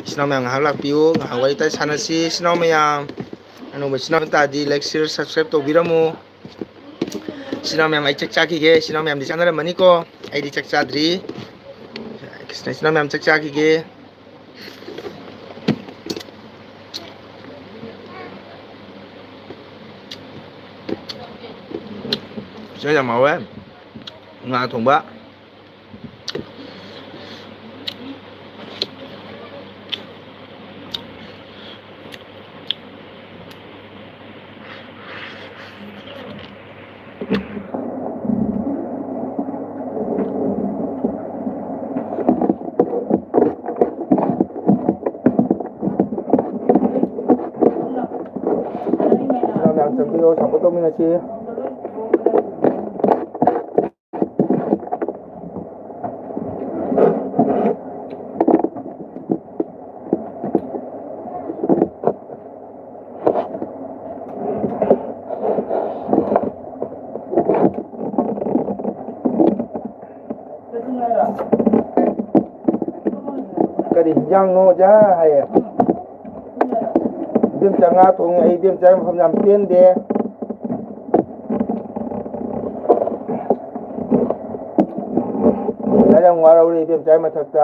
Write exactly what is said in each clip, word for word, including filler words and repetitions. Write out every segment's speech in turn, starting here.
ꯏꯆꯤꯟ ꯏꯅꯥꯎ ꯃꯌꯥꯝ ꯉꯥꯏꯍꯥꯛ ꯂꯥꯛꯄꯤꯌꯨ, ꯉꯥꯏꯍꯥꯛ ꯋꯥꯔꯤ ꯋꯥꯇꯥꯏ ꯁꯥꯟꯅꯁꯤ꯫ ꯏꯆꯤꯟ ꯏꯅꯥꯎ ꯃꯌꯥꯝ, ꯑꯅꯧꯕ ꯏꯆꯤꯟ ꯏꯅꯥꯎ ꯇꯥꯔꯗꯤ like, share, subscribe ꯇꯧꯕꯤꯔꯝꯃꯨ꯫ ꯏꯆꯤꯟ ꯏꯅꯥꯎ ꯃꯌꯥꯝ, ꯑꯩ ꯆꯥꯛ ꯆꯥꯈꯤꯒꯦ꯫ ꯏꯆꯤꯟ ꯏꯅꯥꯎ ꯃꯌꯥꯝꯗꯤ ꯆꯥꯅꯔꯝꯃꯅꯤꯀꯣ, ꯑꯩꯗꯤ ꯆꯥꯛ ꯆꯥꯗ꯭ꯔꯤ꯫ ꯏꯆꯤꯟ ꯏꯅꯥꯎ ꯃꯌꯥꯝ ꯆꯥꯛ ꯆꯥꯈꯤꯒꯦ꯫ ꯆꯥꯛ ꯌꯥꯝ ꯍꯥꯎꯋꯦ꯫ ꯉꯥ ꯊꯣꯡꯕ꯫ ꯃꯌꯥꯝ ꯆꯪꯕꯤꯌꯣ, support ꯇꯧꯃꯤꯟꯅꯁꯤ꯫ ꯀꯔꯤ ꯍꯤꯟꯖꯥꯡꯅꯣ ꯑꯣꯖꯥ ꯍꯥꯏꯌꯦ? ꯏꯕꯦꯝꯆꯥ ꯉꯥ ꯊꯣꯡꯉꯦ꯫ ꯑꯩ ꯏꯕꯦꯝꯆꯥ ꯃꯐꯝ ꯌꯥꯝ ꯄꯦꯟꯗꯦ꯫ ꯑꯣꯖꯥ ꯌꯥꯝ ꯋꯥꯔꯧꯔꯦ ꯏꯕꯦꯝꯆꯥ ꯃꯊꯛꯇ꯫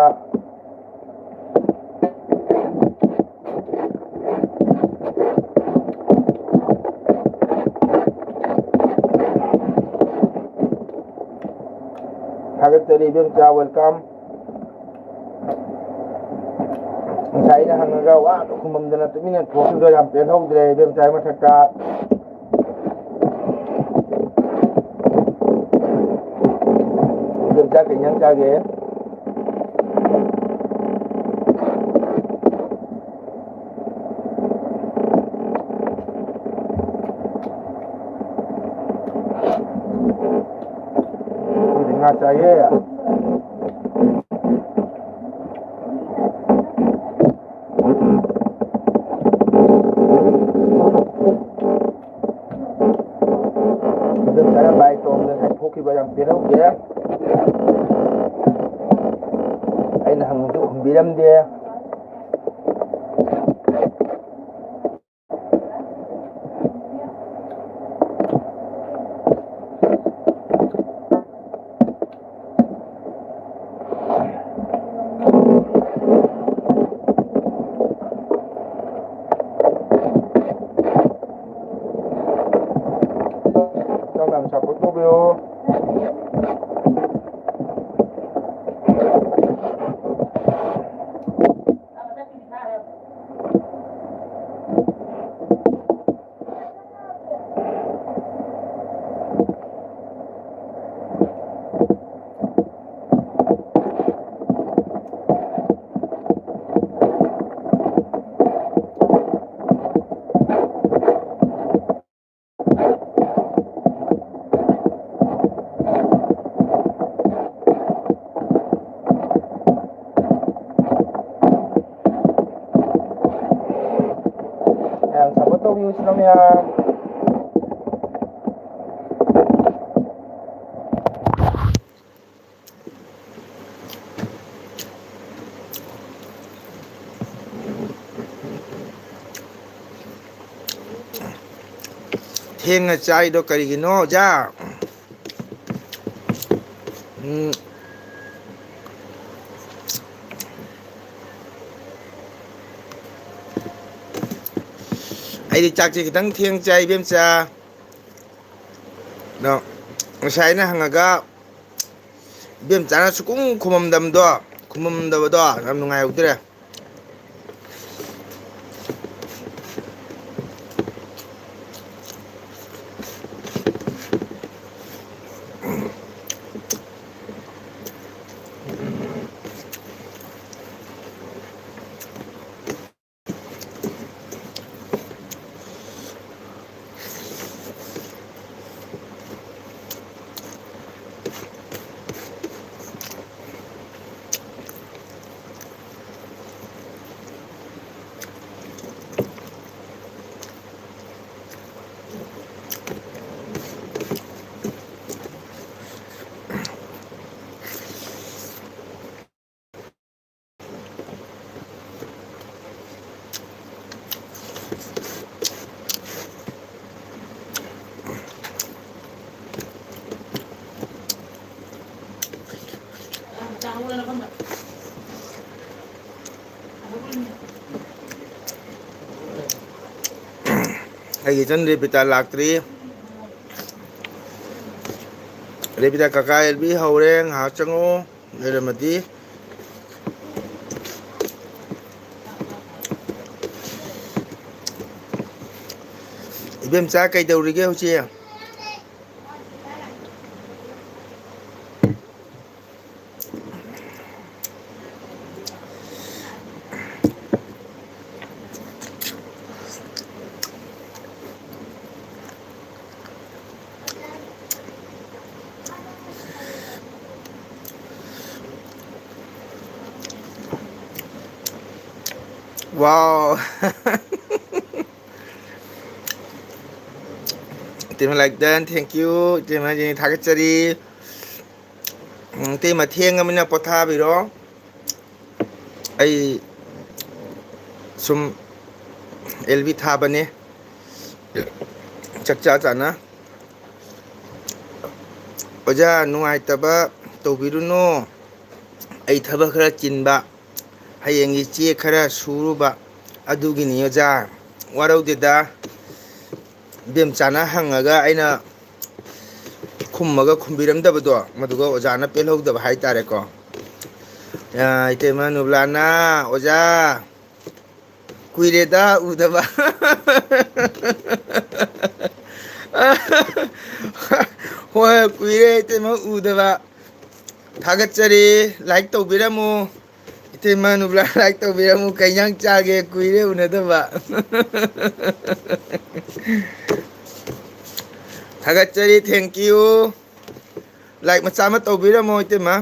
ꯊꯥꯒꯠꯆꯔꯤ ꯏꯕꯦꯝꯆꯥ, welcome꯫ ꯉꯁꯥꯏ ꯑꯩꯅ ꯍꯪꯉꯒ ꯋꯥꯗꯣ ꯈꯨꯝꯃꯝꯗꯅ ꯇꯨꯃꯤꯟꯅ ꯊꯣꯛꯈꯤꯕꯗꯣ ꯌꯥꯝ ꯄꯦꯜꯍꯧꯗ꯭ꯔꯦ ꯏꯕꯦꯝꯆꯥ ꯃꯊꯛꯇ꯫ ꯏꯕꯦꯝꯆꯥ ꯀꯩ ꯏꯟꯖꯥꯡ ꯆꯥꯒꯦ? ꯑꯩꯈꯣꯏꯗꯤ ꯉꯥ ꯆꯥꯏꯌꯦ꯫ ꯑꯗꯨ ꯈꯔ ꯂꯥꯏ ꯇꯣꯡꯗꯅ ꯊꯣꯛꯈꯤꯕ ꯌꯥꯝ ꯄꯦꯜꯍꯧꯗꯦ꯫ ꯑꯩꯅ ꯍꯪꯕꯁꯨ ꯈꯨꯝꯕꯤꯔꯝꯗꯦ꯫ ꯇꯧꯕꯤꯌꯨ ꯁꯤꯅꯃꯌꯥꯝ꯫ ꯊꯦꯡꯅ ꯆꯥꯏꯗꯣ ꯀꯔꯤꯒꯤꯅꯣ, ꯑꯣꯖꯥ? ꯎꯝ꯫ ꯑꯩꯗꯤ ꯆꯥꯛꯁꯦ ꯈꯤꯇꯪ ꯊꯦꯡ ꯆꯥꯏ, ꯏꯕꯦꯝꯆꯥ꯫ ꯑꯗꯣ ꯉꯁꯥꯏ ꯑꯩꯅ ꯍꯪꯉꯒ ꯏꯕꯦꯝꯆꯥꯅ ꯁꯨꯈꯨꯝ ꯈꯨꯝꯃꯝꯗꯕꯗꯣ, ꯈꯨꯝꯃꯝꯗꯕꯗꯣ ꯌꯥꯝ ꯅꯨꯡꯉꯥꯏꯍꯧꯗ꯭ꯔꯦ꯫ ꯑꯩꯒꯤ ꯏꯆꯟ ꯔꯦꯕꯤꯇꯥ ꯂꯥꯛꯇ꯭ꯔꯤ꯫ ꯔꯦꯕꯤꯇꯥ, ꯀꯀꯥ ꯑꯦꯜꯕꯤ ꯍꯧꯔꯦ, ꯉꯥꯏꯍꯥꯛ ꯆꯪꯉꯛꯑꯣ꯫ ꯂꯩꯔꯝꯃꯗꯤ꯫ ꯏꯕꯦꯝꯆꯥ ꯀꯩꯗꯧꯔꯤꯒꯦ ꯍꯧꯖꯤꯛ? Wow. ꯏꯇꯩꯃ ꯂꯥꯏꯛꯗꯟ, thank you꯫ ꯏꯇꯩꯃ ꯖꯦꯅꯤ, ꯊꯥꯒꯠꯆꯔꯤ꯫ ꯎꯝ, ꯏꯇꯩꯃ ꯊꯦꯡꯉꯃꯤꯅ ꯄꯣꯊꯥꯕꯤꯔꯣ꯫ ꯑꯩ ꯁꯨꯝ ꯑꯦꯜ ꯕꯤ ꯊꯥꯕꯅꯦ꯫ ꯆꯥꯛ ꯆꯥ ꯆꯥꯅ꯫ ꯑꯣꯖꯥ, ꯅꯨꯡꯉꯥꯏꯇꯕ ꯇꯧꯕꯤꯔꯨꯅꯨ꯫ ꯑꯩ ꯊꯕꯛ ꯈꯔ ꯆꯤꯟꯕ, ꯍꯌꯦꯡꯒꯤ ꯆꯦ ꯈꯔ ꯁꯨꯔꯨꯕ ꯑꯗꯨꯒꯤꯅꯤ ꯑꯣꯖꯥ꯫ ꯋꯥꯔꯧꯗꯦꯗ꯫ ꯏꯕꯦꯝꯆꯥꯅ ꯍꯪꯉꯒ ꯑꯩꯅ ꯈꯨꯝꯃꯒ ꯈꯨꯝꯕꯤꯔꯝꯗꯕꯗꯣ, ꯃꯗꯨꯒ ꯑꯣꯖꯥꯅ ꯄꯦꯜꯍꯧꯗꯕ ꯍꯥꯏꯇꯥꯔꯦꯀꯣ꯫ ꯑ, ꯏꯇꯩꯃ ꯅꯨꯕ꯭ꯂꯥꯅ, "ꯑꯣꯖꯥ, ꯀꯨꯏꯔꯦꯗ ꯎꯗꯕ"꯫ ꯍꯣꯏ, ꯀꯨꯏꯔꯦ ꯏꯇꯩꯃ ꯎꯗꯕ꯫ ꯊꯥꯒꯠꯆꯔꯤ, ꯂꯥꯏꯛ ꯇꯧꯕꯤꯔꯝꯃꯨ꯫ ꯏꯇꯩꯃ ꯅꯨꯕ꯭ꯂꯥ, ꯂꯥꯏꯛ ꯇꯧꯕꯤꯔꯝꯃꯨ꯫ ꯀꯩ ꯏꯟꯖꯥꯡ ꯆꯥꯒꯦ? ꯀꯨꯏꯔꯦ ꯎꯅꯗꯕ꯫ ꯊꯥꯒꯠꯆꯔꯤ, thank you꯫ ꯂꯥꯏꯛ ꯃꯆꯥ ꯑꯃ ꯇꯧꯕꯤꯔꯝꯃꯣ ꯏꯇꯩꯃ꯫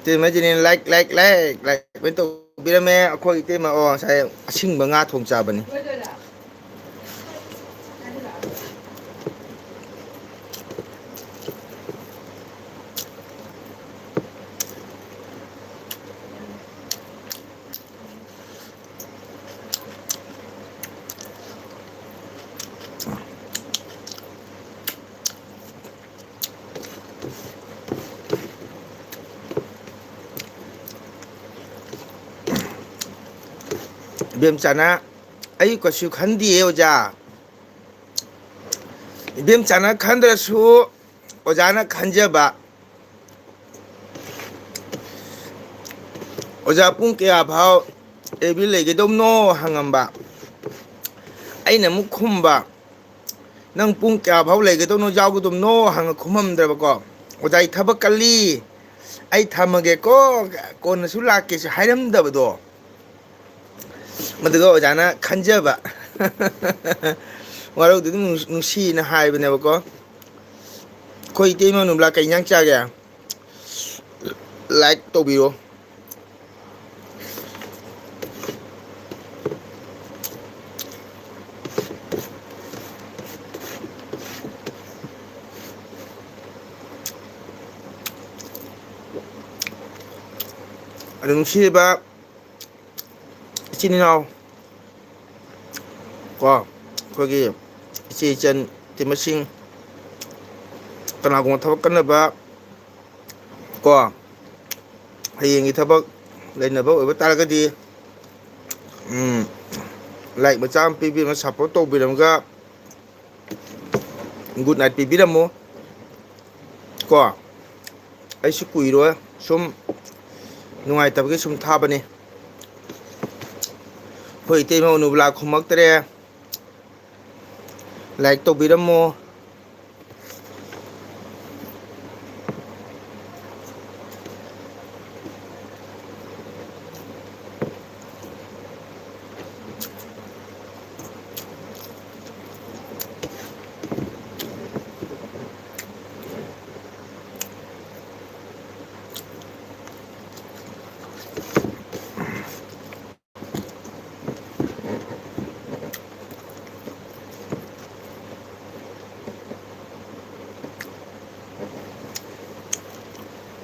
ꯏꯇꯩꯃ Jeni, like, like, like, like ꯂꯣꯏ ꯇꯧꯕꯤꯔꯝꯃꯦ꯫ ꯑꯩꯈꯣꯏ ꯏꯇꯩꯃ, ꯑꯣ, ꯉꯁꯥꯏ ꯑꯁꯤꯡꯕ ꯉꯥ ꯊꯣꯡ ꯆꯥꯕꯅꯤ꯫ ꯏꯕꯦꯝꯆꯥꯅ, "ꯑꯩ ꯀꯩꯁꯨ ꯈꯟꯗꯤꯌꯦ ꯑꯣꯖꯥ"꯫ ꯏꯕꯦꯝꯆꯥꯅ ꯈꯟꯗ꯭ꯔꯁꯨ ꯑꯣꯖꯥꯅ ꯈꯟꯖꯕ꯫ "ꯑꯣꯖꯥ, ꯄꯨꯡ ꯀꯌꯥ ꯐꯥꯎ ꯑꯦꯕꯤ ꯂꯩꯒꯗꯧꯅꯣ?" ꯍꯪꯉꯝꯕ꯫ ꯑꯩꯅ ꯑꯃꯨꯛ ꯈꯨꯝꯕ, "ꯅꯪ ꯄꯨꯡ ꯀꯌꯥ ꯐꯥꯎ ꯂꯩꯒꯗꯧꯅꯣ, ꯌꯥꯎꯒꯗꯧꯅꯣ?" ꯍꯪꯉ ꯈꯨꯝꯃꯝꯗ꯭ꯔꯕꯀꯣ꯫ "ꯑꯣꯖꯥ, ꯑꯩ ꯊꯕꯛ ꯀꯜꯂꯤ, ꯑꯩ ꯊꯝꯃꯒꯦꯀꯣ, ꯀꯣꯟꯅꯁꯨ ꯂꯥꯛꯀꯦꯁꯨ" ꯍꯥꯏꯔꯝꯗꯕꯗꯣ꯫ ꯃꯗꯨꯒ ꯑꯣꯖꯥꯅ ꯈꯟꯖꯕ꯫ ꯋꯥꯔꯧꯗꯨ ꯑꯗꯨꯝ ꯅꯨꯡ-, ꯅꯨꯡꯁꯤꯅ ꯍꯥꯏꯕꯅꯦꯕꯀꯣ꯫ ꯑꯩꯈꯣꯏ ꯏꯇꯩꯃ ꯅꯨꯕ꯭ꯂꯥ ꯀꯩ ꯏꯟꯖꯥꯡ ꯆꯥꯒꯦ? ꯂꯥꯏꯛ ꯇꯧꯕꯤꯔꯣ꯫ ꯅꯨꯡꯁꯤꯔꯤꯕ ꯏꯆꯤꯟ ꯏꯅꯥꯎ ꯀꯣ, ꯑꯩꯈꯣꯏꯒꯤ ꯏꯆꯦ ꯏꯆꯟ ꯇꯤꯃꯁꯤꯡ, ꯀꯅꯥꯒꯨꯝꯕ ꯊꯕꯛ ꯀꯟꯅꯕ ꯀꯣ, ꯍꯌꯦꯡꯒꯤ ꯊꯕꯛ ꯂꯩꯅꯕ ꯑꯣꯏꯕ ꯇꯥꯔꯒꯗꯤ, ꯎꯝ, ꯂꯥꯏꯛ ꯃꯆꯥ ꯑꯃ ꯄꯤꯕꯤꯔꯝꯃ ꯁꯞꯄꯣꯔꯠ ꯇꯧꯕꯤꯔꯝꯒ ꯒꯨꯗ ꯅꯥꯏꯠ ꯄꯤꯕꯤꯔꯝꯃꯨ ꯀꯣ꯫ ꯑꯩꯁꯨ ꯀꯨꯏꯔꯣꯏ, ꯁꯨꯝ ꯅꯨꯡꯉꯥꯏꯇꯕꯒꯤ ꯁꯨꯝ ꯊꯥꯕꯅꯤ꯫ ꯑꯩꯈꯣꯏ ꯏꯇꯩꯃ ꯎꯅꯨꯕꯂꯥ ꯈꯨꯝꯃꯛꯇ꯭ꯔꯦ꯫ ꯂꯥꯏꯛ ꯇꯧꯕꯤꯔꯝꯃꯣ꯫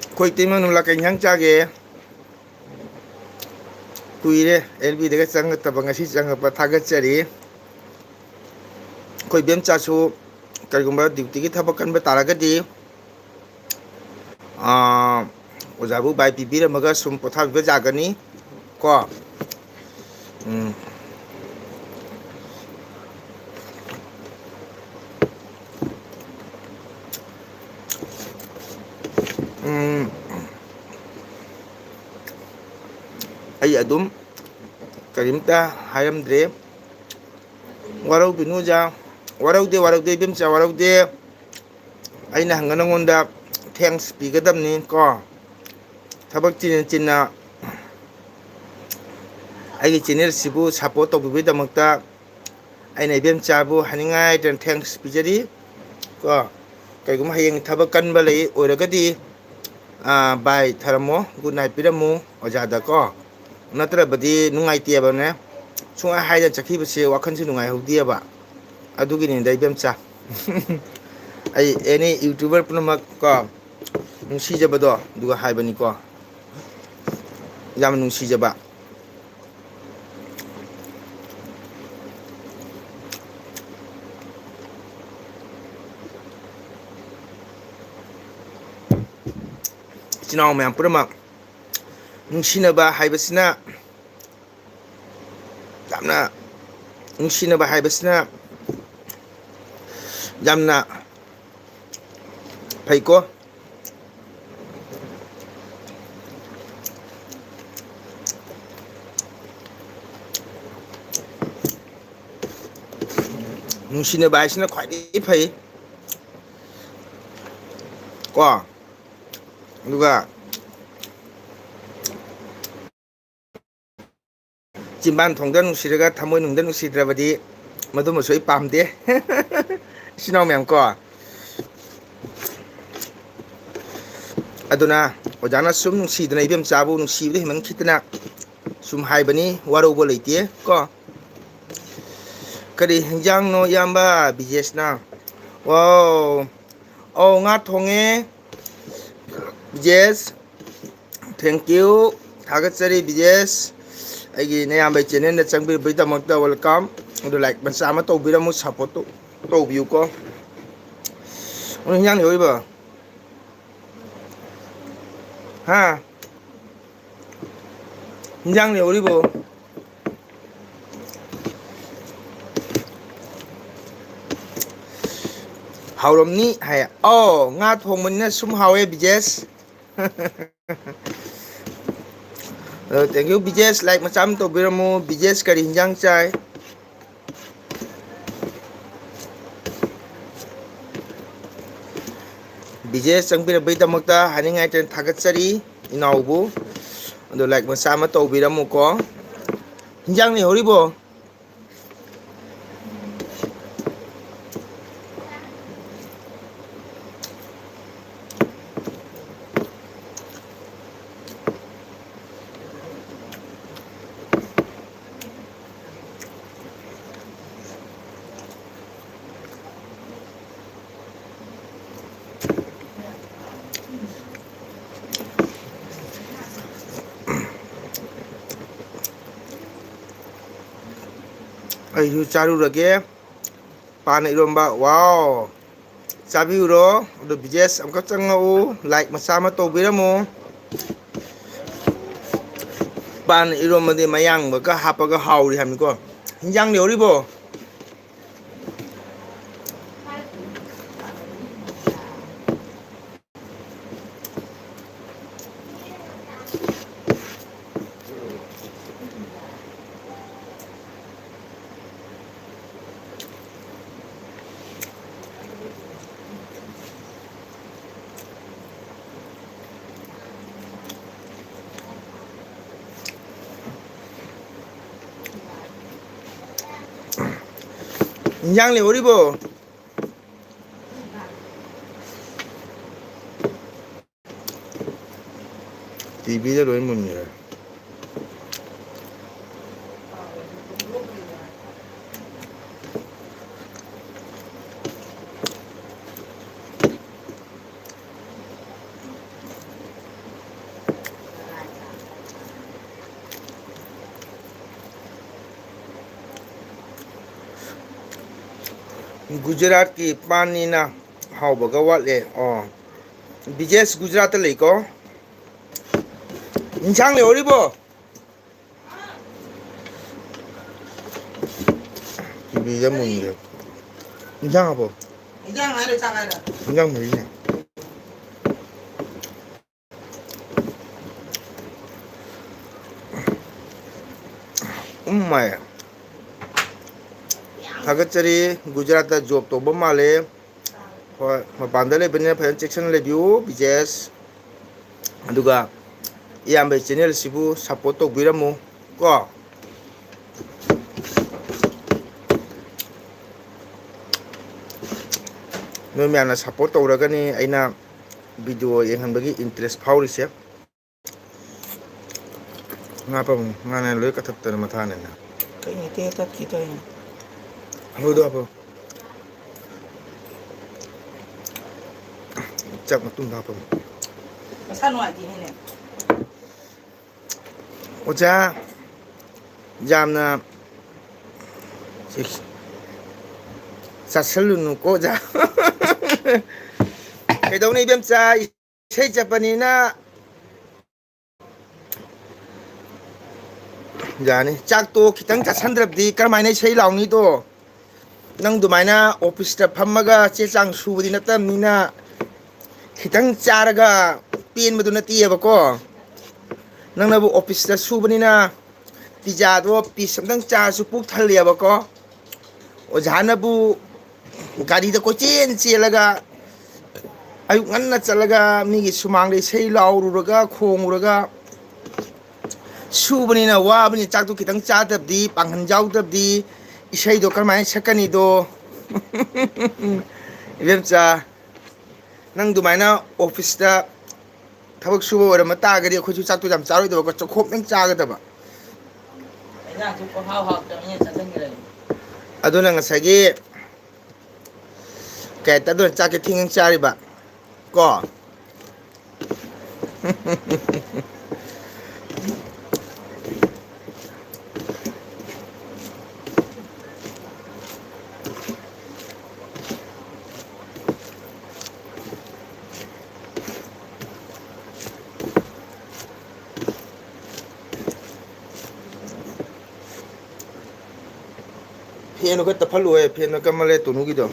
ꯑꯩꯈꯣꯏ ꯏꯇꯩꯃ ꯅꯨꯂꯥ ꯀꯩ ꯏꯟꯁꯥꯡ ꯆꯥꯒꯦ? ꯀꯨꯏꯔꯦ ꯑꯦꯜ ꯕꯤꯗꯒ ꯆꯪꯉꯛꯇꯕ, ꯉꯁꯤ ꯆꯪꯉꯛꯄ, ꯊꯥꯒꯠꯆꯔꯤ꯫ ꯑꯩꯈꯣꯏ ꯏꯕꯦꯝꯆꯥꯁꯨ ꯀꯔꯤꯒꯨꯝꯕ ꯗ꯭ꯌꯨꯇꯤꯒꯤ ꯊꯕꯛ ꯀꯟꯕ ꯇꯥꯔꯒꯗꯤ, ꯑꯥ, ꯑꯣꯖꯥꯕꯨ ꯕꯥꯏ ꯄꯤꯕꯤꯔꯝꯃꯒ ꯁꯨꯝ ꯄꯣꯊꯥꯕꯤꯕ ꯌꯥꯒꯅꯤ ꯀꯣ꯫ ꯎꯝ꯫ ꯎꯝ꯫ ꯑꯩ ꯑꯗꯨꯝ ꯀꯔꯤꯝꯇ ꯍꯥꯏꯔꯝꯗ꯭ꯔꯦ꯫ ꯋꯥꯔꯧꯕꯤꯅꯨ ꯑꯣꯖꯥ, ꯋꯥꯔꯧꯗꯦ, ꯋꯥꯔꯧꯗꯦ ꯏꯕꯦꯝꯆꯥ, ꯋꯥꯔꯧꯗꯦ꯫ ꯑꯩꯅ ꯍꯪꯉ ꯅꯉꯣꯟꯗ ꯊꯦꯡꯁ ꯄꯤꯒꯗꯕꯅꯤ ꯀꯣ꯫ ꯊꯕꯛ ꯆꯤꯟꯅ ꯆꯤꯟꯅ ꯑꯩꯒꯤ ꯆꯦꯅꯦꯜꯁꯤꯕꯨ ꯁꯞꯄꯣꯔꯠ ꯇꯧꯕꯤꯕꯒꯤꯗꯃꯛꯇ ꯑꯩꯅ ꯏꯕꯦꯝꯆꯥꯕꯨ ꯍꯥꯏꯅꯤꯡꯉꯥꯏ ꯂꯩꯇꯅ ꯊꯦꯡꯁ ꯄꯤꯖꯔꯤ ꯀꯣ꯫ ꯀꯩꯒꯨꯝꯕ ꯍꯌꯦꯡ ꯊꯕꯛ ꯀꯟꯕ ꯂꯩ ꯑꯣꯏꯔꯒꯗꯤ, ꯑꯥ, ꯕꯥꯏ ꯊꯥꯔꯝꯃꯣ, ꯒꯨꯗ ꯅꯥꯏꯠ ꯄꯤꯔꯝꯃꯨ ꯑꯣꯖꯥꯗ ꯀꯣ꯫ ꯅꯠꯇ꯭ꯔꯕꯗꯤ ꯅꯨꯡꯉꯥꯏꯇꯦꯕꯅꯦ꯫ ꯁꯨꯡꯍꯥꯏ ꯍꯥꯏꯗꯅ ꯆꯠꯈꯤꯕꯁꯦ ꯋꯥꯈꯜꯁꯦ ꯅꯨꯡꯉꯥꯏꯍꯧꯗꯦꯕ꯫ ꯑꯗꯨꯒꯤꯅꯤꯗ ꯏꯕꯦꯝꯆꯥ꯫ ꯑꯩ ꯑꯦꯅꯤ ꯌꯨꯇ꯭ꯌꯨꯕꯔ ꯄꯨꯝꯅꯃꯛ ꯀꯣ, ꯅꯨꯡꯁꯤꯖꯕꯗꯣ ꯑꯗꯨꯒ ꯍꯥꯏꯕꯅꯤꯀꯣ꯫ ꯌꯥꯝꯅ ꯅꯨꯡꯁꯤꯖꯕ꯫ ꯏꯆꯤꯟ ꯏꯅꯥꯎ ꯃꯌꯥꯝ ꯄꯨꯝꯅꯃꯛ, ꯅꯨꯡꯁꯤꯅꯕ ꯍꯥꯏꯕꯁꯤꯅ ꯌꯥꯝꯅ, ꯅꯨꯡꯁꯤꯅꯕ ꯍꯥꯏꯕꯁꯤꯅ ꯌꯥꯝꯅ ꯐꯩꯀꯣ꯫ ꯅꯨꯡꯁꯤꯅꯕ ꯍꯥꯏꯁꯤꯅ ꯈ꯭ꯋꯥꯏꯗꯒꯤ ꯐꯩ ꯀꯣ꯫ ꯑꯗꯨꯒ ꯆꯤꯝꯕꯥꯟ ꯊꯣꯡꯗ ꯅꯨꯡꯁꯤꯔꯒ ꯊꯃꯣꯏ ꯅꯨꯡꯗ ꯅꯨꯡꯁꯤꯗ꯭ꯔꯕꯗꯤ, ꯃꯗꯨꯃꯁꯨ ꯑꯩ ꯄꯥꯝꯗꯦ꯫ ꯏꯆꯤꯟ ꯏꯅꯥꯎ ꯃꯌꯥꯝ ꯀꯣ, ꯑꯗꯨꯅ ꯑꯣꯖꯥꯅ ꯁꯨꯝ ꯅꯨꯡꯁꯤꯗꯅ ꯏꯕꯦꯝꯆꯥꯕꯨ ꯅꯨꯡꯁꯤꯕꯗ ꯍꯦꯟꯃꯟꯈꯤꯗꯅ ꯁꯨꯝ ꯍꯥꯏꯕꯅꯤ, ꯋꯥꯔꯧꯕ ꯂꯩꯇꯦ ꯀꯣ꯫ ꯀꯔꯤ ꯍꯤꯟꯖꯥꯡꯅꯣ ꯏꯌꯥꯝꯕ ꯕꯤꯖꯦꯁꯅ? ꯑꯣ, ꯑꯧ, ꯉꯥ ꯊꯣꯡꯉꯦ ꯕꯤꯖꯦꯁ꯫ Thank you꯫ ꯊꯥꯒꯠꯆꯔꯤ ꯕꯤꯖꯦꯁ꯫ ꯑꯩꯒꯤ ꯅꯌꯥꯝꯕꯩ channelꯗ ꯆꯪꯕꯤꯔꯛꯄꯒꯤꯗꯃꯛꯇ welcome꯫ ꯑꯗꯨ like ꯃꯆꯥ ꯑꯃ ꯇꯧꯕꯤꯔꯝꯃꯨ, support ꯇꯧꯕꯤꯌꯨꯀꯣ꯫ ꯅꯪ ꯍꯤꯟꯖꯥꯡ ꯂꯩꯍꯧꯔꯤꯕꯣ? ꯍꯥ? ꯍꯤꯟꯖꯥꯡ ꯂꯩꯍꯧꯔꯤꯕꯣ? ꯍꯥꯎꯔꯝꯅꯤ ꯍꯥꯏ꯫ ꯑꯣ, ꯉꯥ ꯊꯣꯡꯕꯅꯤꯅ ꯁꯨꯝ ꯍꯥꯎꯋꯦ ꯕꯤꯖꯦꯁ꯫ ꯑꯗꯣ, thank you ꯕꯤꯖꯦꯁ, like ꯃꯆꯥ ꯑꯃ ꯇꯧꯕꯤꯔꯝꯃꯨ꯫ ꯕꯤꯖꯦꯁ ꯀꯔꯤ ꯍꯤꯟꯖꯥꯡ ꯆꯥꯏ? ꯕꯤꯖꯦꯁ ꯆꯪꯕꯤꯔꯛꯄꯒꯤꯗꯃꯛꯇ ꯍꯥꯏꯅꯤꯡꯉꯥꯏ ꯂꯩꯇꯅ ꯊꯥꯒꯠꯆꯔꯤ ꯏꯅꯥꯎꯕꯨ꯫ ꯑꯗꯣ, like ꯃꯆꯥ ꯑꯃ ꯇꯧꯕꯤꯔꯝꯃꯨꯀꯣ꯫ ꯍꯤꯟꯖꯥꯡ ꯂꯩꯍꯧꯔꯤꯕꯣ? ꯑꯩꯁꯨ ꯆꯥꯔꯨꯔꯒꯦ꯫ ꯄꯥꯟ ꯏꯔꯣꯝꯕ, ꯋꯥꯎ! ꯆꯥꯕꯤꯌꯨꯔꯣ꯫ ꯑꯗꯣ ꯕꯤꯖꯦꯁ ꯑꯃꯨꯛꯀ ꯆꯪꯉꯛꯎ, ꯂꯥꯏꯛ ꯃꯆꯥ ꯑꯃ ꯇꯧꯕꯤꯔꯝꯃꯨ꯫ ꯄꯥꯟ ꯏꯔꯣꯝꯕꯗꯤ ꯃꯌꯥꯡꯕꯒ ꯍꯥꯞꯄꯒ ꯍꯥꯎꯔꯤ ꯍꯥꯏꯕꯅꯤꯀꯣ꯫ ꯍꯤꯟꯖꯥꯡ ꯂꯩꯍꯧꯔꯤꯕꯣ? ꯏꯟꯖꯥꯡ ꯂꯩꯍꯧꯔꯤꯕꯣ? ꯇꯤꯚꯤꯗ ꯂꯣꯏ ꯃꯨꯟꯈ꯭ꯔꯦ꯫ ꯒꯨꯖꯔꯥꯠꯀꯤ ꯄꯥꯟꯅꯤꯅ ꯍꯥꯎꯕꯒ ꯋꯥꯠꯂꯦ꯫ ꯑꯣ, ꯕꯤꯖꯦꯁ ꯒꯨꯖꯔꯥꯠꯇ ꯂꯩꯀꯣ꯫ ꯏꯟꯁꯥꯡ ꯂꯩꯍꯧꯔꯤꯕꯣ? ꯇꯤꯚꯤꯗ ꯃꯨꯟꯒ꯭ꯔꯦ꯫ ꯏꯟꯖꯥꯡ ꯍꯥꯞꯄꯣ꯫ ꯏꯟꯖꯥꯡ ꯍꯥꯏꯔꯣ, ꯆꯥꯛ ꯍꯥꯏꯔꯣ? ꯏꯟꯖꯥꯡ ꯃꯍꯤꯅꯦ꯫ ꯎꯝ, ꯃꯥꯏ꯫ ꯊꯥꯒꯠꯆꯔꯤ꯫ ꯒꯨꯖꯔꯥꯠꯇ ꯖꯣꯕ ꯇꯧꯕ ꯃꯥꯜꯂꯦ꯫ ꯍꯣꯏ, ꯃꯄꯥꯟꯗ ꯂꯩꯕꯅꯤꯅ ꯐꯖꯅ ꯆꯦꯛꯁꯤꯟꯅ ꯂꯩꯕꯤꯌꯨ, ꯕꯤꯖꯦꯁ꯫ ꯑꯗꯨꯒ ꯏꯌꯥꯝꯕꯒꯤ ꯆꯦꯅꯦꯜꯁꯤꯕꯨ ꯁꯞꯄꯣꯔꯠ ꯇꯧꯕꯤꯔꯝꯃꯨ ꯀꯣ꯫ ꯅꯣꯏ ꯃꯌꯥꯝꯅ ꯁꯞꯄꯣꯔꯠ ꯇꯧꯔꯒꯅꯤ ꯑꯩꯅ ꯚꯤꯗꯤꯑꯣ ꯌꯦꯡꯍꯟꯕꯒꯤ ꯏꯟꯇꯔꯦꯁ ꯐꯥꯎꯔꯤꯁꯦ꯫ ꯉꯥ ꯄꯥꯕꯨꯡ, ꯉꯥꯅ ꯂꯣꯏ ꯀꯛꯊꯠꯇꯅ ꯃꯊꯥꯅꯦꯅ꯫ ꯀꯩꯅꯣ ꯇꯦꯛ ꯇꯠꯈꯤ ꯇꯧꯔꯤꯅꯦ꯫ ꯍꯥꯞꯄꯣꯗꯣ ꯍꯥꯞꯄꯣ꯫ ꯆꯥꯛ ꯃꯇꯨꯡꯗ ꯍꯥꯞꯄꯣ꯫ ꯃꯁꯥ ꯅꯨꯡꯉꯥꯏꯇꯦꯅꯦ꯫ ꯑꯣꯖꯥ, ꯌꯥꯝꯅ ꯆꯥꯁꯜꯂꯨꯅꯨꯀꯣ, ꯑꯣꯖꯥ꯫ ꯀꯩꯗꯧꯅꯤ, ꯏꯕꯦꯝꯆꯥ? ꯏꯁꯩ ꯆꯠꯄꯅꯤꯅ꯫ ꯌꯥꯅꯤ꯫ ꯆꯥꯛꯇꯣ ꯈꯤꯇꯪ ꯆꯥꯁꯟꯗ꯭ꯔꯕꯗꯤ ꯀꯔꯝꯍꯥꯏꯅ ꯏꯁꯩ ꯂꯥꯎꯅꯤꯗꯣ? ꯅꯪ ꯑꯗꯨꯃꯥꯏꯅ ꯑꯣꯐꯤꯁꯇ ꯐꯝꯃꯒ ꯆꯦ ꯆꯥꯡ ꯁꯨꯕꯗꯤ ꯅꯠꯇꯕꯅꯤꯅ, ꯈꯤꯇꯪ ꯆꯥꯔꯒ ꯄꯦꯟꯕꯗꯨ ꯅꯠꯇꯦꯕꯀꯣ꯫ ꯅꯪꯅꯕꯨ ꯑꯣꯐꯤꯁꯇ ꯁꯨꯕꯅꯤꯅ, ꯄꯤꯖꯥꯗꯣ ꯄꯤꯁ ꯑꯝꯇꯪ ꯆꯥꯔꯁꯨ ꯄꯨꯛ ꯊꯜꯂꯦꯕꯀꯣ꯫ ꯑꯣꯖꯥꯅꯕꯨ ꯒꯥꯔꯤꯗ ꯀꯣꯏꯆꯦꯟ ꯆꯦꯜꯂꯒ, ꯑꯌꯨꯛ ꯉꯟꯅ ꯆꯠꯂꯒ ꯃꯤꯒꯤ ꯁꯨꯃꯥꯡꯗ ꯏꯁꯩ ꯂꯥꯎꯔꯨꯔꯒ, ꯈꯣꯡꯉꯨꯔꯒ ꯁꯨꯕꯅꯤꯅ ꯋꯥꯕꯅꯤ꯫ ꯆꯥꯛꯇꯨ ꯈꯤꯇꯪ ꯆꯥꯗꯕꯗꯤ, ꯄꯥꯡꯒꯜ ꯌꯥꯎꯗꯕꯗꯤ ꯏꯁꯩꯗꯣ ꯀꯔꯝꯍꯥꯏꯅ ꯁꯛꯀꯅꯤꯗꯣ? ꯏꯕꯦꯝꯆꯥ, ꯅꯪ ꯑꯗꯨꯃꯥꯏꯅ ꯑꯣꯐꯤꯁꯇ ꯊꯕꯛ ꯁꯨꯕ ꯑꯣꯏꯔꯝꯕ ꯇꯥꯔꯒꯗꯤ ꯑꯩꯈꯣꯏꯁꯨ ꯆꯥꯛꯇꯣ ꯌꯥꯝ ꯆꯥꯔꯣꯏꯗꯕꯀꯣ, ꯆꯈꯣꯝꯇꯪ ꯆꯥꯒꯗꯕ꯫ ꯏꯟꯖꯥꯡꯁꯨ ꯄꯪꯍꯥꯎ ꯍꯥꯎꯇꯕꯅꯤꯅ ꯆꯥꯁꯤꯟꯈ꯭ꯔꯦ꯫ ꯑꯗꯨꯅ ꯉꯁꯥꯏꯒꯤ ꯀꯩ ꯍꯥꯏꯇꯥꯔꯦ, ꯑꯗꯨꯅ ꯆꯥꯛꯁꯦ ꯊꯦꯡ ꯊꯦꯡ ꯆꯥꯔꯤꯕ ꯀꯣ꯫ ꯐꯦꯟꯗꯣ ꯈꯔ ꯇꯞꯍꯜꯂꯨꯍꯦ, ꯐꯦꯟꯗꯣ ꯀꯟꯃꯜꯂꯦ ꯇꯣꯅꯨꯒꯤꯗꯣ꯫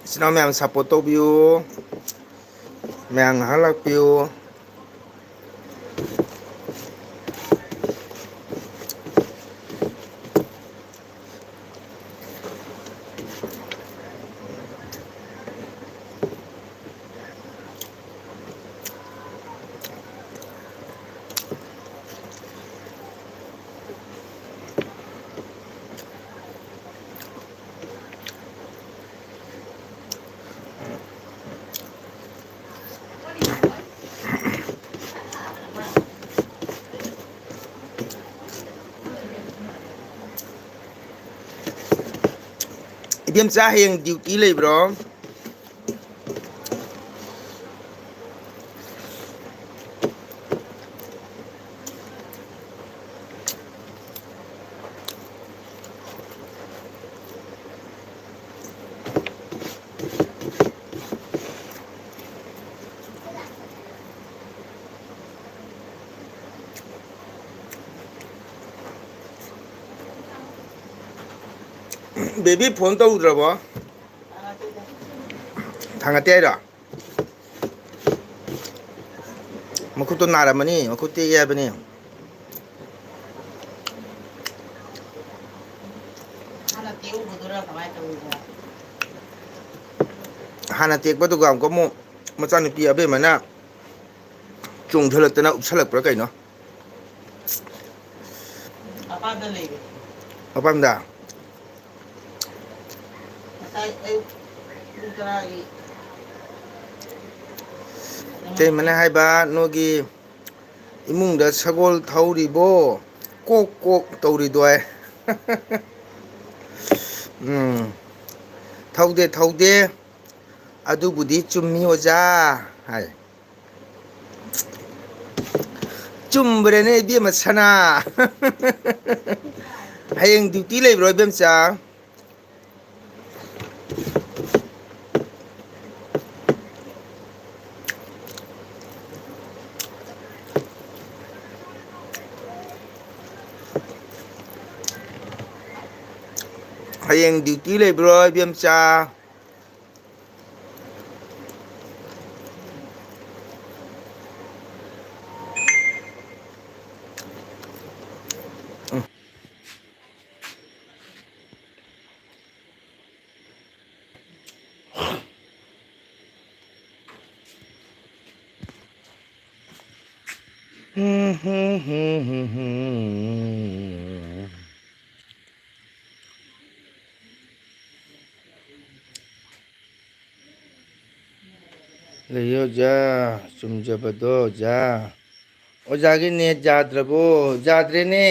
ꯏꯆꯤꯟ ꯏꯅꯥꯎ ꯃꯌꯥꯝ support ꯇꯧꯕꯤꯌꯨ, ꯃꯌꯥꯝ ꯉꯥꯏꯍꯥꯛ ꯂꯥꯛꯄꯤꯌꯨ꯫ ꯏꯕꯦꯝꯆꯥ, ꯍꯌꯦꯡ duty ꯂꯩꯕ꯭ꯔꯣ? Baby phone ꯇꯧꯗ꯭ꯔꯕꯣ? ꯊꯥꯡꯒꯠꯇꯦ ꯍꯥꯏꯔꯣ? ꯃꯈꯨꯠꯇꯣ ꯅꯥꯔꯝꯃꯅꯤ, ꯃꯈꯨꯠ ꯇꯦꯛꯑꯦ ꯍꯥꯏꯕꯅꯤ꯫ ꯍꯥꯟꯅ ꯇꯦꯛꯎꯕꯗꯨꯔ ꯀꯃꯥꯏꯅ ꯇꯧꯔꯤꯅꯣ? ꯍꯥꯟꯅ ꯇꯦꯛꯄꯗꯨꯒ ꯑꯃꯨꯛꯀ ꯑꯃꯨꯛ ꯃꯆꯥꯅꯨꯄꯤ ꯑꯕꯦꯝꯃꯅ ꯆꯣꯡꯊꯣꯂꯛꯇꯅ ꯎꯞꯁꯜꯂꯛꯄ꯭ꯔꯥ ꯀꯩꯅꯣ? ꯃꯄꯥꯝꯗ ꯂꯩꯔꯦ꯫ ꯃꯄꯥꯝꯗ? ꯉꯁꯥꯏ ꯑꯌꯨꯛ ꯄꯨꯡ ꯇꯔꯥꯒꯤ꯫ ꯏꯇꯩꯃꯅ ꯍꯥꯏꯕ, ꯅꯣꯏꯒꯤ ꯏꯃꯨꯡꯗ ꯁꯒꯣꯜ ꯊꯧꯔꯤꯕꯣ? ꯀꯣꯛ ꯀꯣꯛ ꯇꯧꯔꯤꯗꯣ ꯍꯥꯏ꯫ ꯎꯝ꯫ ꯊꯧꯗꯦ, ꯊꯧꯗꯦ꯫ ꯑꯗꯨꯕꯨꯗꯤ ꯆꯨꯝꯃꯤ ꯑꯣꯖꯥ ꯍꯥꯏ꯫ ꯆꯨꯝꯕ꯭ꯔꯦꯅꯦ ꯏꯕꯦꯝꯃ ꯁꯅꯥ꯫ ꯍꯌꯦꯡ duty ꯂꯩꯕ꯭ꯔꯣ ꯏꯕꯦꯝꯆꯥ? ꯍꯌꯦꯡ duty ꯂꯩꯕ꯭ꯔꯣ ꯏꯕꯦꯝꯆꯥ? ꯂꯩꯌꯦ ꯑꯣꯖꯥ, ꯆꯨꯝꯖꯕꯗꯣ ꯑꯣꯖꯥ꯫ ꯑꯣꯖꯥꯒꯤ net ꯌꯥꯗ꯭ꯔꯕꯣ? ꯌꯥꯗ꯭ꯔꯦꯅꯦ꯫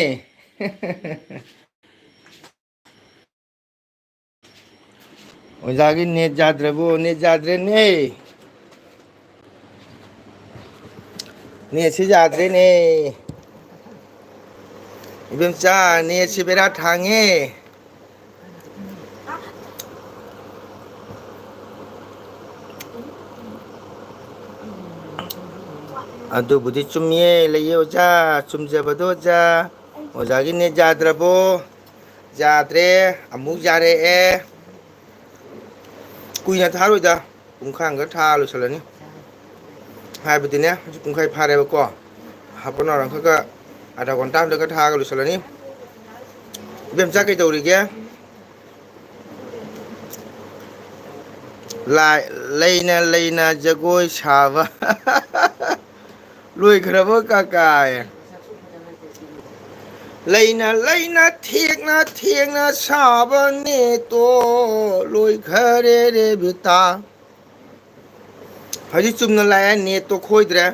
ꯑꯣꯖꯥꯒꯤ ꯅꯦꯠ ꯌꯥꯗ꯭ꯔꯕꯣ? ꯅꯦꯠ ꯌꯥꯗ꯭ꯔꯦꯅꯦ꯫ ꯅꯦꯠꯁꯤ ꯌꯥꯗ꯭ꯔꯦꯅꯦ꯫ ꯏꯕꯦꯝꯆꯥ, ꯅꯦꯠꯁꯤ ꯕꯦꯔꯥ ꯊꯥꯡꯉꯦ꯫ ꯑꯗꯨꯕꯨꯗꯤ ꯆꯨꯝꯃꯤꯌꯦ, ꯂꯩꯌꯦ ꯑꯣꯖꯥ, ꯆꯨꯝꯖꯕꯗꯣ ꯑꯣꯖꯥ꯫ ꯑꯣꯖꯥꯒꯤ ꯅꯦꯠ ꯌꯥꯗ꯭ꯔꯕꯣ? ꯌꯥꯗ꯭ꯔꯦ, ꯑꯃꯨꯛ ꯌꯥꯔꯛꯑꯦ꯫ ꯀꯨꯏꯅ ꯊꯥꯔꯣꯏꯗ, ꯄꯨꯡꯈꯥꯏ ꯑꯃꯒ ꯊꯥ ꯂꯣꯏꯁꯤꯜꯂꯅꯤ꯫ ꯍꯥꯏꯕꯗꯤꯅꯦ, ꯍꯧꯖꯤꯛ ꯄꯨꯡꯈꯥꯏ ꯐꯥꯔꯦꯕꯀꯣ꯫ ꯍꯥꯞ ꯑꯦꯟ ꯑꯋꯥꯔ ꯑꯃꯈꯛꯀ, ꯑꯙꯥ ꯘꯟꯇꯥ ꯑꯃꯗꯒ ꯊꯥꯔꯒ ꯂꯣꯏꯁꯤꯜꯂꯅꯤ꯫ ꯏꯕꯦꯝꯆꯥ ꯀꯩꯗꯧꯔꯤꯒꯦ? ꯂꯥꯏ-, ꯂꯩꯅ ꯂꯩꯅ ꯖꯒꯣꯏ ꯁꯥꯕ꯫ ꯂꯣꯏꯈ꯭ꯔꯕ ꯀꯀꯥꯏ? ꯂꯩꯅ ꯂꯩꯅ ꯊꯦꯛꯅ ꯊꯦꯛꯅ ꯁꯥꯕ ꯅꯦꯠꯇꯣ ꯂꯣꯏꯈꯔꯦ ꯔꯦꯕꯤꯇꯥ꯫ ꯍꯧꯖꯤꯛ ꯆꯨꯝꯅ ꯂꯥꯛꯑꯦ, ꯅꯦꯠꯇꯣ ꯈꯣꯏꯗ꯭ꯔꯦ꯫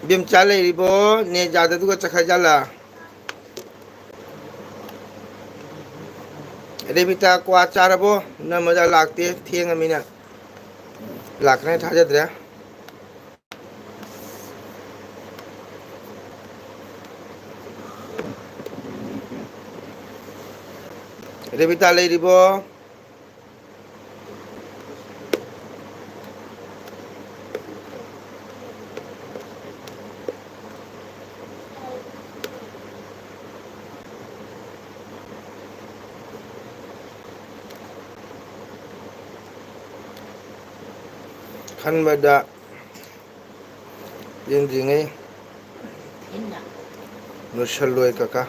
ꯏꯕꯦꯝꯆꯥ ꯂꯩꯔꯤꯕꯣ? ꯅꯦꯠ ꯌꯥꯗꯗꯨꯒ ꯆꯠꯈ꯭ꯔꯖꯥꯠꯂꯥ? ꯔꯦꯕꯤꯇꯥ, ꯀ꯭ꯋꯥ ꯆꯥꯔꯕꯣ? ꯅꯝꯃꯗ ꯂꯥꯛꯇꯦ, ꯊꯦꯡꯉꯃꯤꯅ꯫ ꯂꯥꯛꯀꯅꯤ ꯊꯥꯖꯗ꯭ꯔꯦ꯫ ꯔꯦꯕꯤꯇꯥ ꯂꯩꯔꯤꯕꯣ? ꯈꯟꯕꯗ ꯄꯦꯟꯗ꯭ꯔꯤꯉꯩ ꯂꯣꯏꯁꯜꯂꯣꯏ ꯀꯀꯥ꯫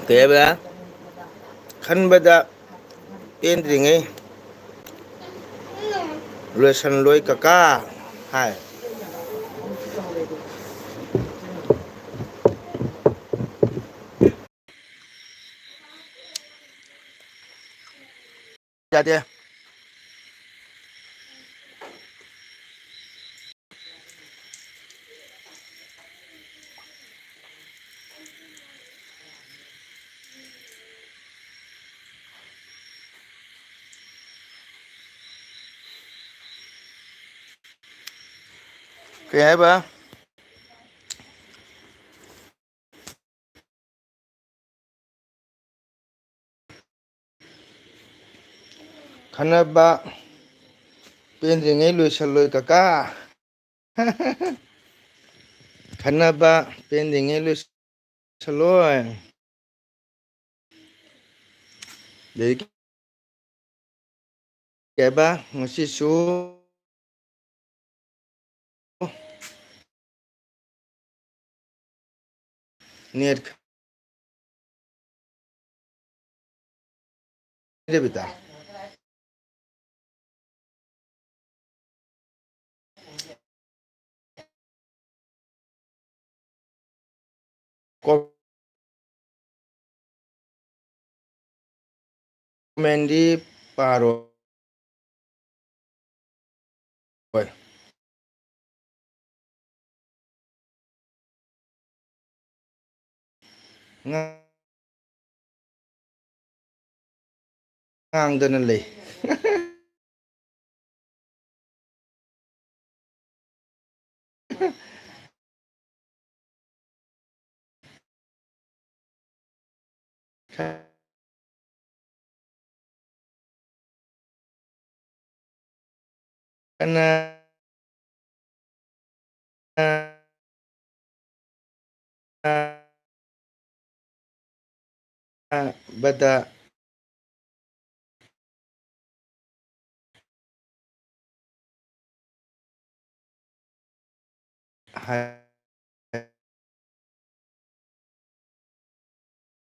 ꯀꯩ ꯍꯥꯏꯕ? ꯈꯟꯕꯗ ꯄꯦꯟꯗ꯭ꯔꯤꯉꯩ ꯂꯣꯏꯁꯟꯂꯣꯏ ꯀꯀꯥ ꯍꯥꯏ꯫ ꯌꯥꯗꯦ꯫ ꯀꯩ ꯍꯥꯏꯕ? ꯈꯟꯅꯕ ꯄꯦꯟꯗ꯭ꯔꯤꯉꯩ ꯂꯣꯏꯁꯜꯂꯣꯏ ꯀꯀꯥ꯫ ꯈꯟꯅꯕ ꯄꯦꯟꯗ꯭ꯔꯤꯉꯩ ꯂꯣꯏꯁꯜꯂꯣꯏ꯫ ꯑꯗꯩ ꯀꯩꯕ ꯉꯁꯤꯁꯨ ꯅꯦꯠ ꯔꯦꯕꯤꯇꯥ꯫ ꯀꯣꯃꯦꯟꯗꯤ ꯄꯥꯔꯣ꯫ ꯍꯣꯏ꯫ ꯉꯥ-, ꯉꯥꯡꯗꯅ ꯂꯩ꯫ ꯀꯅꯥ ꯕꯗ ꯍꯥꯏ꯫